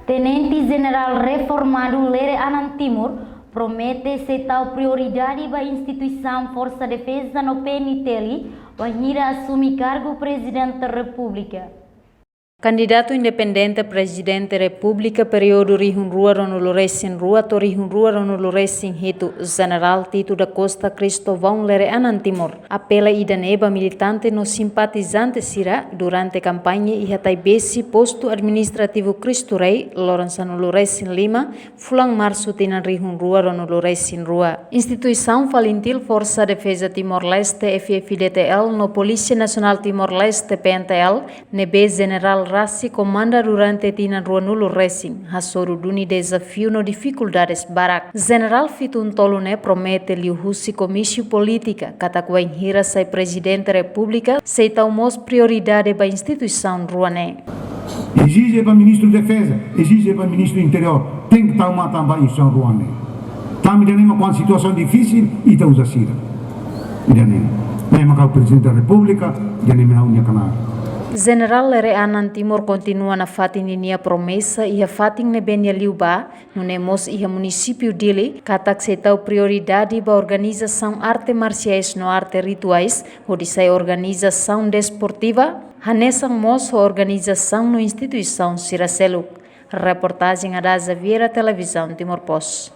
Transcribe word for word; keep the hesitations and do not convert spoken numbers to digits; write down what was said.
Tenente Jenerál reformadu Lere Anan Timur promete sei tau prioridade ba instituisaun Forsa Defeza no P N T L wainhira asume kargu Prezidente Repúblika. Kandidatu independente Prezidente Repúblika períodu rihun rua ruanulu resin rua to'o rihun rua ruanulu resin hitu, Jenerál Tito da Costa Cristóvão Lere Anan Timur apela ida-ne'e ba militante no simpatizante sira durante kampaña iha Taibesi, postu administrativu Cristo Rei, loron sanulu resin lima, fulan Marsu tinan rihun rua ruanulu resin rua. Instituisaun FALINTIL, Forsa Defeza Timor-Leste, F F D T L, no Polísia Nasionál Timor-Leste, P N T L, ne'ebé Jenerál rasik komanda durante tinan ruanulu resin, hasoru duni dezafiu no difikuldades barak. Jenerál fitun tolu ne'e promete liuhusi komísiu polítika katak wainhira sai Prezidente Repúblika sei tau mós prioridade ba instituisaun rua ne'e. Ezije ba Ministru Defeza, ezije ba Ministru Interiór, tenke tau matan ba instituisaun rua ne'e. Tanba ida-ne'e mak kuandu situasaun difisil, ita uza sira. Ida-ne'e. Ne'e mak ha'u Prezidente Repúblika, ida-ne'e mak ha'u-nia knaar. Jenerál Lere Anan Timur kontinua nafatin ninia promesa iha fatin ne'ebé nia liu ba, nune'e mós iha munisípiu Dili, katak sei tau prioridade ba organizasaun arte marsiais no arte rituais, hodi sai organizasaun desportiva, hanesan mós ho organizasaun no instituisaun sira seluk. Reportajen Adaza Vieira, Televizaun Timor Post.